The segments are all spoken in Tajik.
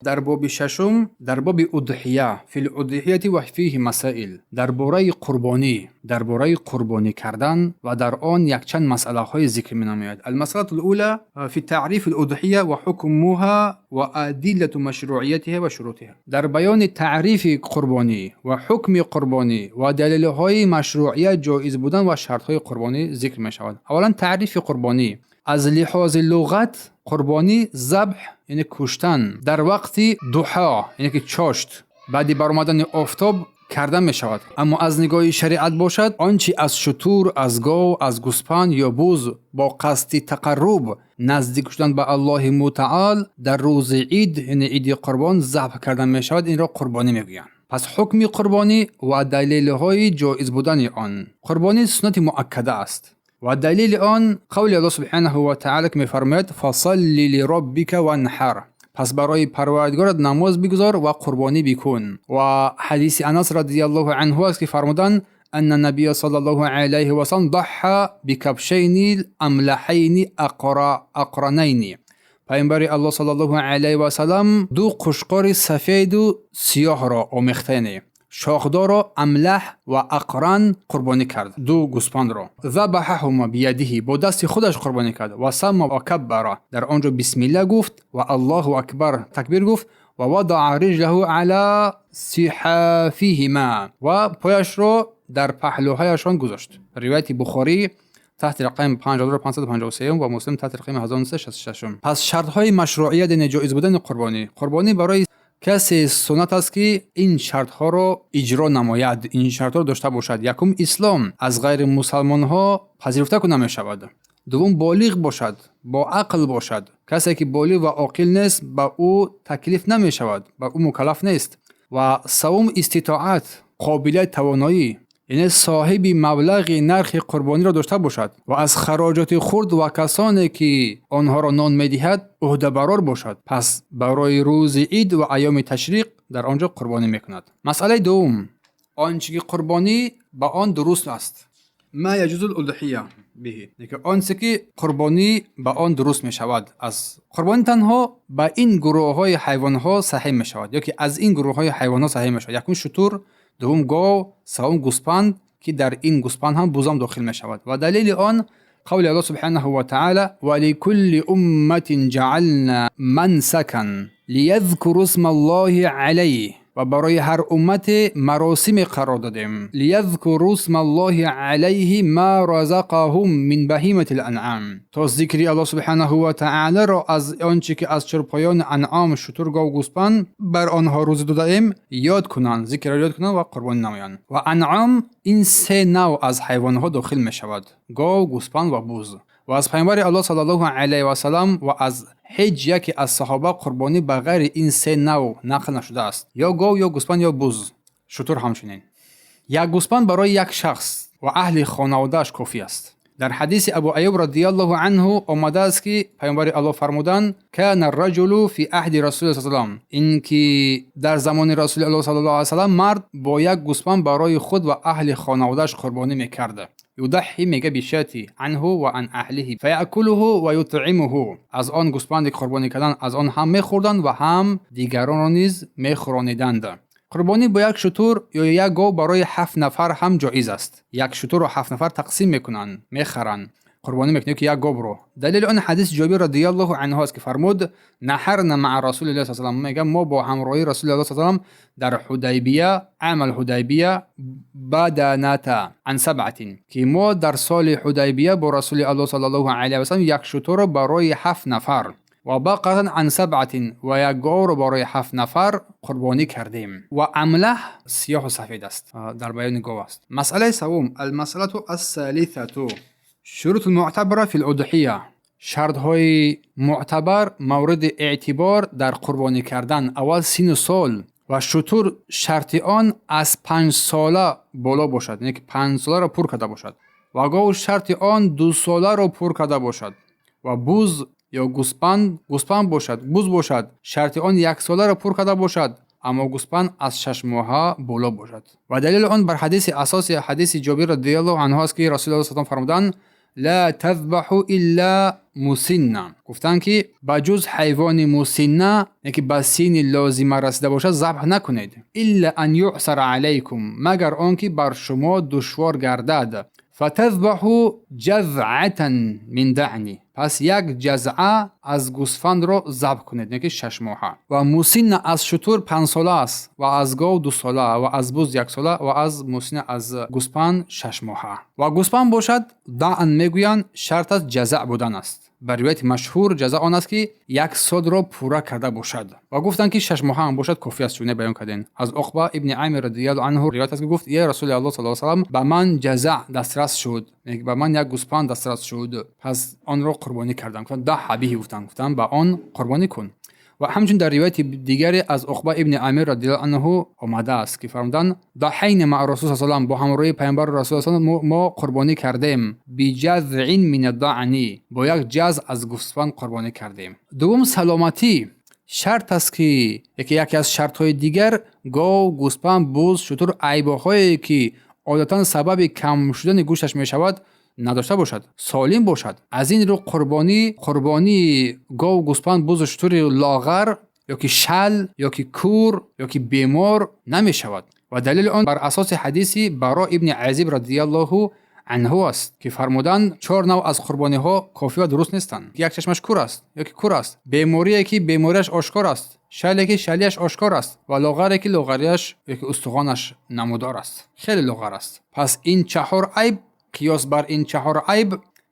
Дар боби шашум, дар боби удҳия, في الأضحية وفيه مسائل, дар бораи қурбонӣ, дар бораи қурбонӣ кардан ва дар он якчанд масъалаҳое зикр менамояд. المسألة الأولى في تعريف الأضحية وحكمها وأدلة مشروعيتها وشروطها. Дар баёни таърифи қурбонӣ ва ҳукми қурбонӣ ва далелҳои машрӯият, ҷоиз будан ва шартҳои қурбонӣ зикр мешавад. Аввалан, таърифи қурбонӣ. Аз лиҳози луғат қурбонӣ забҳ, яъне куштан дар вақти дуҳо, яъне ки чошт, баъди баромадани офтоб карда мешавад. Аммо аз нигоҳи шариат бошад, он чи аз шутур, аз гов, аз гӯспанд ё буз бо қасди тақарруб, наздик шудан ба Аллоҳи мутаол, дар рӯзи ид, яъне иди қурбон, забҳ карда мешавад, инро қурбонӣ мегӯянд. Пас ҳукми қурбонӣ ва далелҳои ҷоиз будани он. Қурбонӣ суннати муаккада аст ва далели он қавли Аллоҳ سبحانه وتعالى, ки мефармояд: فصل لربك وانحر, пас барои Парвардигорат намоз бигузор ва қурбонӣ бикун. Ва ҳадиси Анас رضي الله عنه аст, ки фармуданд: أن النبي صلى الله عليه وسلم ضحى بكبشين أملحين أقرنين. Пайғамбари Аллоҳ صلى الله عليه وسلم ду қӯчқори сафеду сиёҳро омехта, шохдорро, амлаҳ ва ақран, қурбонӣ кард, ду гӯспандро. ذبحهما بيده, бо дасти худаш қурбонӣ кард. وسمى وكبر, дар он ҷо бисмилла гуфт ва الله أكبر, такбир гуфт. ووضع رجله على صحافهما, ва пояшро дар паҳлӯҳояшон гузошт. Ривояти Бухорӣ таҳти рақами 5553 ва Муслим таҳти рақами 1966. Пас шартҳои машрӯият, яъне ҷоиз будани қурбонӣ. Қурбонӣ барои касе суннат аст, ки ин шартҳоро иҷро намояд, ин шартҳоро дошта бошад. Якум, ислом, аз ғайри мусалмонҳо пазируфта намешавад. Дуввум, болиғ бошад, бо ақл бошад. Касе ки болиғ ва оқил нест, ба ӯ таклиф намешавад, ба ӯ мукаллаф нест. Ва саввум, иститоат, қобилият, тавоноӣ, яъне соҳиби маблағи нархи қурбониро дошта бошад ва аз хароҷоти хурд ва касоне ки онҳоро нон медиҳад, ӯҳдабарор бошад. Пас барои рӯзи ид ва айёми ташриқ дар он ҷо қурбонӣ мекунад. Масъалаи дуввум: он чи ки қурбонӣ ба он дуруст аст. ما يجوز الأضحية به, он чизе ки қурбонӣ ба он дуруст мешавад. Аз қурбонӣ танҳо ба ин гурӯҳҳои ҳайвонҳо саҳеҳ мешавад ё ки аз ин гурӯҳҳои ҳайвонҳо саҳеҳ мешавад: якум, шутур, дуввум, гов, севум, гӯспанд, ки дар ин гӯспанд ҳам бузам дохил мешавад. Ва далели он қавли Аллоҳ سبحانه وتعالى: ولكل أمة جعلنا منسكا ليذكروا اسم الله عليه, ва барои ҳар уммате маросиме қарор додем. ليذكروا اسم الله عليه ما رزقهم من بهيمة الأنعام, то зикри Аллоҳ سبحانه وتعالى ро аз он чӣ ки аз чорпоёни анъом, шутур, гов, гӯспанд, бар онҳо рӯзӣ додаем, ёд кунанд, зикрро ёд кунанд ва қурбонӣ намоянд. Ва анъом ин се навъ аз ҳайвонҳо дохил мешавад: гов, гӯспанд ва буз. Ва аз Пайғамбари Аллоҳ صلى الله عليه وسلم ва аз ҳеҷ яке аз саҳоба қурбонӣ ба ғайри ин се навъ нақл нашудааст: ё гов, ё гӯспанд, ё буз, шутур ҳамчунин. Як гӯспанд барои як шахс ва аҳли хонаводааш кофӣ аст. Дар ҳадиси Абу Аюб رضي الله عنه омадааст, ки Пайғамбари Аллоҳ фармуданд: كان الرجل في عهد رسول الله سلم, ин ки дар замони Расули Аллоҳ صلى الله عليه وسلم мард бо як гӯспанд барои худ ва аҳли хонаводааш қурбонӣ мекард. يضحي, мега, بالشاة عنه وعن أهله فيأكله ويطعمه. Аз он гӯспанде ки қурбонӣ карданд, аз он ҳам мехӯрданд ва ҳам дигаронро низ мехӯрониданд. Қурбонӣ бо як шутур ё як гов барои ҳафт нафар ҳам ҷоиз аст. Як шутурро ҳафт нафар тақсим мекунанд, мехаранд, қурбонӣ мекунанд, ё ки як говро. Далели он ҳадиси Ҷобир رضي الله عنه аст, ки фармуд: نحرنا مع رسول الله سلم, мега, мо бо ҳамроҳии Расули Аллоҳ салам дар Ҳудайбия, عام الحديبية، بدنة عن سبعة, ки мо дар соли Ҳудайбия бо Расули Аллоҳ صلى الله عليه وسلم як шутурро барои ҳафт нафар وبقرة عن سبعة, ва як говро барои ҳафт нафар қурбонӣ кардем. Ва амлаҳ сиёҳу сафед аст, дар баёни гов аст. Масъалаи саввум: المسألة الثالثة شروط المعتبرة في الأضحية, шартҳои мӯътабар, мавриди эътибор дар қурбонӣ кардан. Аввал, сину сол. Ва шутур шарти он аз 5-сола боло бошад, яъне ки 5-соларо пур карда бошад. Ва гов шарти он 2-соларо пур карда бошад. Ва буз ё гӯспанд, гӯспанд бошад, буз бошад, шарти он 1-соларо пур карда бошад, аммо гӯспанд аз 6-моҳа боло бошад. Ва далели он бар ҳадиси асоси ҳадиси Ҷобир رضي الله عنه аст, ки Расули Аллоҳ салам фармуданд: لا تذبحوا إلا المسنة. Гуфтанд, ки ба ҷуз ҳайвони мусинна, ки ба синни лозима расида бошад, забҳ накунед. إلا أن يعسر عليكم, магар он ки бар шумо душвор гардад. فتذبحوا جذعة من ضأن, пас як ҷазъа аз гӯсфандро забҳ кунед, яки 6-моҳа. Ва мусинна аз шутур 5-сола аст, ва аз гов 2-сола, ва аз буз 1-сола, ва аз мусинна аз гӯспанд 6-моҳа. Ва гӯспанд бошад, даън мегӯянд, шарт аст ҷазаъ будан аст. Ба ривояти машҳур, ҷазаъ он аст, ки як солро пурра карда бошад. Ва гуфтанд, ки 6-моҳа ҳам бошад, кофӣ аст, чуне баён кардем. Аз Уқба ибни Амир радиаллоҳу анҳу ривоят аст, ки гуфт: «Е Расули Аллоҳ саллаллоҳу алайҳи васаллам, ба ман ҷазаъ дастрас шуд, ба ман як гӯспанд дастрас шуд, пас онро қурбонӣ кардам». Гуфтанд: «ضح به», гуфтанд, ба он қурбонӣ кун. Ва ҳамчунин дар ривояти дигаре аз Уқба ибни Амир радиаллоҳу анҳу омадааст, ки фармуданд: ضحينا مع رسول салам, бо ҳамроҳии паёмбару расул мо қурбонӣ кардем. بجذع من الضأن, бо як ҷазъ аз гӯспанд қурбонӣ кардем. Дуввум, саломатӣ шарт аст, ки яке аз шартҳои дигар, гов, гӯспанд, буз, шутур айбҳое, ки одатан сабаби кам шудани гӯшташ мешавад, надошта бошад, солим бошад. Аз ин рӯ қурбонии гов, гӯспанд, бузу шутури лоғар ё ки шал, ё ки кур, ё ки бемор намешавад. Ва далели он бар асоси ҳадиси Баро ибни Азиб радиаллоҳу анҳу аст, ки фармуданд: чор навъ аз қурбониҳо кофӣ ва дуруст нестанд: як чашмаш кур аст ё ки кур аст, беморие, ки бемориаш ошкор аст, шале, ки шалиаш ошкор аст, ва лоғаре, ки лоғариаш ёки устухонаш намудор аст, хеле лоғар аст. Пас ин чаҳор айб, қиёс бар ин чаҳор айб,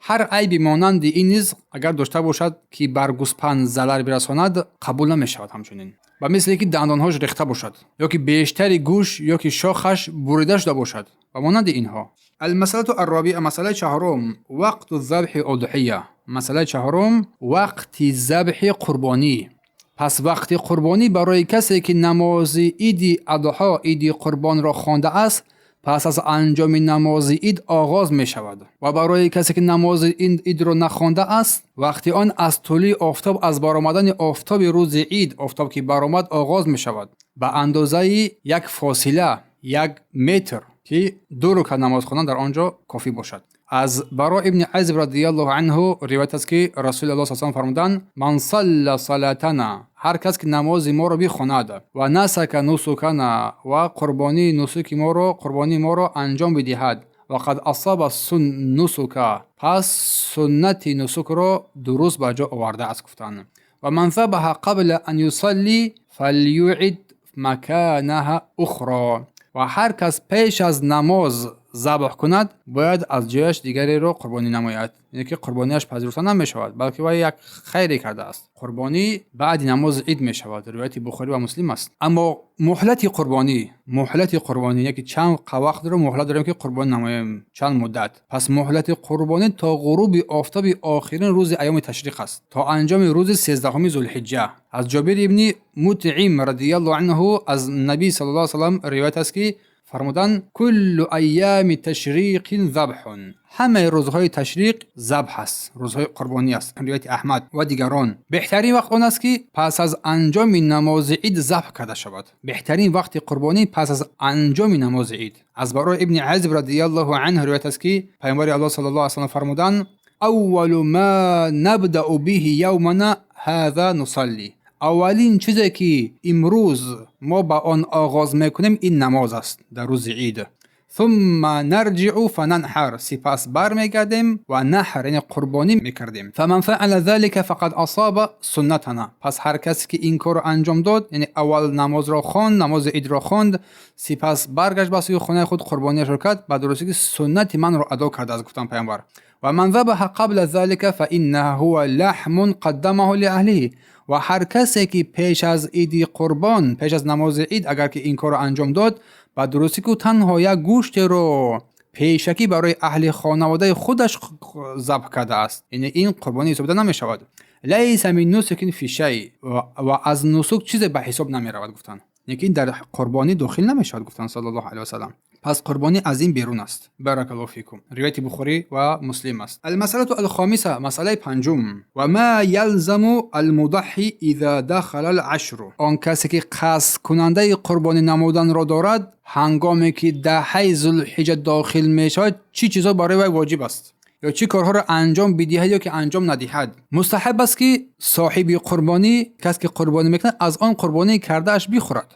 ҳар айби монанди ин низ агар дошта бошад, ки бар гӯспанд залал бирасонад, қабул намешавад. Ҳамчунин ба мисле ки дандонҳош рехта бошад, ё ки бештари гӯш ё ки шохаш бурида шуда бошад ва монанди инҳо. المسألة الرابعة, масъалаи чаҳорум. وقت ذبح الأضحية, масъалаи чаҳорум, вақти забҳи қурбонӣ. Пас вақти қурбонӣ барои касе, ки намози иди Адҳо, иди қурбонро хондааст, пас аз анҷоми намози ид оғоз мешавад. Ва барои касе, ки намози идро нахондааст, вақти он аз тулӯи офтоб, аз баромадани офтоби рӯзи ид, офтоб ки баромад, оғоз мешавад, ба андозаи як фосила, 1 метр, ки ду рукат намоз хондан дар он ҷо кофӣ бошад. Аз Баро ибни Азиб радиаллоҳу анҳу ривоят аст, ки Расули Аллоҳ с фармуданд: من صلى صلاتنا, ҳар кас ки намози моро бихонад, ونسك نسكنا, ва қурбонии нусуки моро, қурбонии моро анҷом бидиҳад, فقد أصاب النسك, пас суннати нусукро дуруст ба ҷо овардааст, гуфтанд. ومن ذبح قبل أن يصلي فليعد مكانها أخرى, ва ҳар кас пеш аз намоз забҳ кунад, бояд аз ҷояш дигареро қурбонӣ намояд, яъне ки қурбониаш пазируфта намешавад, балки вай як хайре кардааст. Қурбонӣ баъди намози ид мешавад, ривояти Бухорӣ ва Муслим аст. Аммо муҳлати қурбонӣ, яки чанд вақтро муҳлат дорем, ки қурбонӣ намоем, чанд муддат? Пас муҳлати қурбонӣ то ғуруби офтоби охирин рӯзи айёми ташриқ аст, то анҷоми рӯзи 13-уми Зулҳиҷҷа. Аз Ҷобир ибни Мутъим радиаллоҳу анҳу аз Набӣ саллаллоҳу алайҳи васаллам ривоят аст, ки фармуданд: كل أيام التشريق ذبح, ҳамаи рӯзҳои ташриқ забҳ аст, рӯзҳои қурбонӣ аст, ривояти Аҳмад ва дигарон. Беҳтарин вақт он аст, ки пас аз анҷоми намози ид забҳ карда шавад. Беҳтарин вақти қурбонӣ пас аз анҷоми намози ид. Аз Барои ибни Азиб радиаллоҳу анҳу ривоят аст, ки паёмбари Аллоҳ саллаллоҳу алайҳи васаллам фармуданд: أول ما نبدأ به يومنا هذا نصلي, аввалин чизе, ки имрӯз мо ба он оғоз мекунем, ин намоз аст дар рӯзи ид. ثم نرجع فننحر, сипас бармегардем ва наҳр, яъне қурбонӣ мекардем. فمن فعل ذلك فقد أصاب سنتنا, пас ҳар касе ки ин корро анҷом дод, яъне аввал намозро хонд, намози идро хонд, сипас баргашт ба сӯи хонаи худ, қурбониашро кард, ба дурустӣ ки суннати манро адо кардааст, гуфтанд пайғамбар. ومن ذبح قبل ذلك فإنه هو لحم قدمه لأهله, ва ҳар касе ки пеш аз иди қурбон, пеш аз намози ид, агар ки ин корро анҷом дод, ба дурустӣ ки ӯ танҳо як гӯштеро пешакӣ барои аҳли хонаводаи худаш забҳ кардааст, яъне ин қурбонӣ ҳисобида намешавад. ليس من النسك في شيء, ва аз нусук чизе ба ҳисоб намеравад, гуфтанд, лекин дар қурбонӣ дохил намешавад, гуфтанд саллаллоҳу алайҳи васаллам. Пас қурбонӣ аз ин берун аст. بارك الله فيكم. Ривояти Бухорӣ ва Муслим аст. المسألة الخامسة, масъалаи панҷум. وما يلزم المضحي إذا دخل العشر, он касе ки қасдкунандаи қурбонӣ намуданро дорад, ҳангоме ки даҳаи Зулҳиҷа дохил мешавад, чӣ чизҳо барои вай воҷиб аст? Ё чӣ корҳоро анҷом бидиҳад ё ки анҷом надиҳад? Мустаҳаб аст, ки соҳиби қурбонӣ, кас ки қурбонӣ мекунад, аз он қурбонӣ кардааш бихӯрад,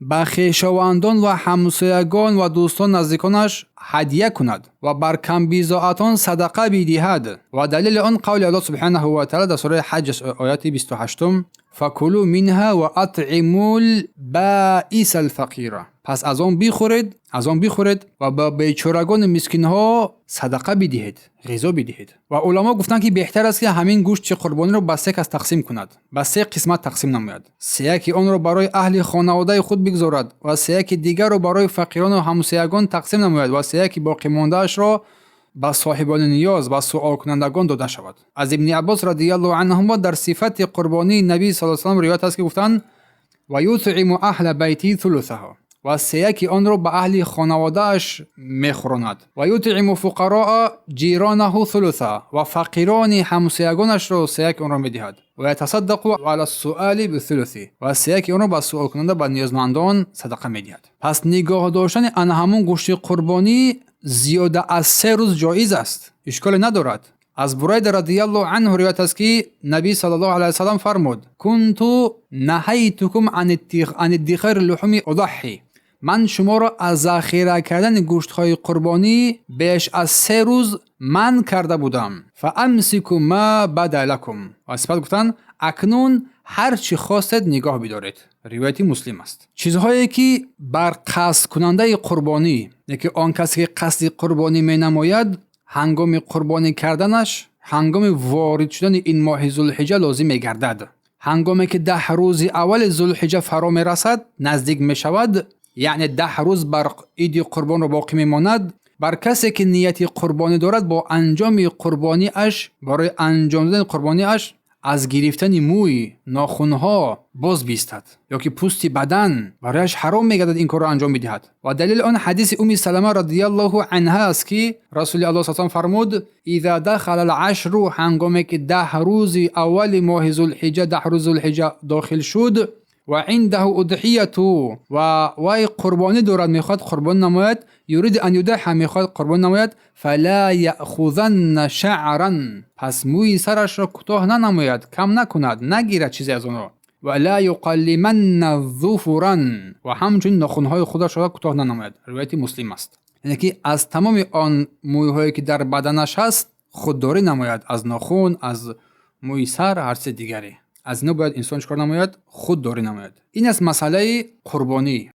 ба хешовандон ва ҳамсоягон ва дӯстон наздиконаш ҳадя кунад ва бар камбизоатон садақа бидиҳад. Ва далели он қавли Аллоҳ субҳанаҳу ва таъала дар сураи Ҳаҷ, ояти 28: فكلوا منها وأطعموا البائس الفقير. Пас аз он бихӯред, аз он бихӯред ва ба бечорагону мискинҳо садақа бидиҳед, ғизо бидиҳед. Ва уламо гуфтанд, ки беҳтар аст, ки ҳамин гӯшти қурбониро ба се кас тақсим кунад, ба се қисмат тақсим намояд: сеяки онро барои аҳли хонаводаи худ бигзорад ва сеяки дигарро барои фақирону ҳамсоягон тақсим намояд ва сеяки боқимондаашро ба соҳибони ниёз ва суолкунандагон дода шавад. Аз Ибни Аббос радиаллоҳу анҳумо дар сифати қурбонии Набӣ саллаллоҳу алайҳи васаллам ривоят аст, ки гуфтанд: ويطعم أهل بيته ثلثه. Ва сеяки онро ба аҳли хонаводааш мехӯронад. ويطعم فقراء جيرانه ثلثه. Ва фақирони ҳамсоягонашро сеяки онро медиҳад. ويتصدق على السؤال بثلثه. Ва сеяки онро ба суолкунанда, ба ниёзмандон садақа медиҳад. Пас нигоҳ доштани ана ҳамун гӯшти қурбонӣ зиёда аз 3 рӯз ҷоиз аст, ишколе надорад. Аз Бурайда радиаллоҳу анҳу ривоят аст, ки Набӣ саллаллоҳу алайҳи васаллам фармуд: كنت نهيتكم عن ادخار لحوم الأضاحي. Ман шуморо аз захира кардани гӯштҳои қурбонӣ беш аз 3 рӯз манъ карда будам. فأمسكوا ما بدا لكم. Ва сипас гуфтанд: акнун ҳар чӣ хостед, нигоҳ бидоред. Ривояти Муслим аст. Чизҳое ки бар қасдкунандаи қурбонӣ, яке он касе ки қасди қурбонӣ менамояд, ҳангоми қурбонӣ карданаш, ҳангоми ворид шудани ин моҳи Зулҳиҷа лозим мегардад. Ҳангоме ки 10 рӯзи аввали Зулҳиҷа фаро мерасад, наздик мешавад, яъне 10 рӯз бар иди қурбонро боқӣ мемонад, бар касе ки нияти қурбонӣ дорад, бо анҷоми қурбониаш, барои анҷом додани қурбониаш аз гирифтани мӯй, нохунҳо боз биистад ё ки пӯсти бадан барояш ҳаром мегардад, ин корро анҷом медиҳад. Ва далели он ҳадиси Уми Салама радиаллоҳу анҳа аст, ки Расули Аллоҳ с фармуд: إذا دخل العشر. Ҳангоме ки 10 рӯзи аввали моҳи Зулҳиҷа, 10 рӯзи Зулҳиҷа дохил шуд, وعنده أضحية. Ва вай қурбонӣ дорад, мехоҳад қурбонӣ намояд, يريد أن يضحي, мехоҳад қурбонӣ намояд, فلا يأخذن شعرا. Пас мӯи сарашро кӯтоҳ нанамояд, кам накунад, нагирад чизе аз онро. ولا يقلمن ظفرا. Ва ҳамчунин нохунҳои худашро кӯтоҳ нанамояд. Ривояти Муслим аст. Яъне ки аз тамоми он мӯйҳое ки дар баданаш ҳаст, худдорӣ намояд: аз нохун, аз мӯи сар, ҳар чизи дигаре. Аз ино бояд инсон чӣ кор намояд? Худдорӣ намояд. Ин аст масъалаи қурбонӣ.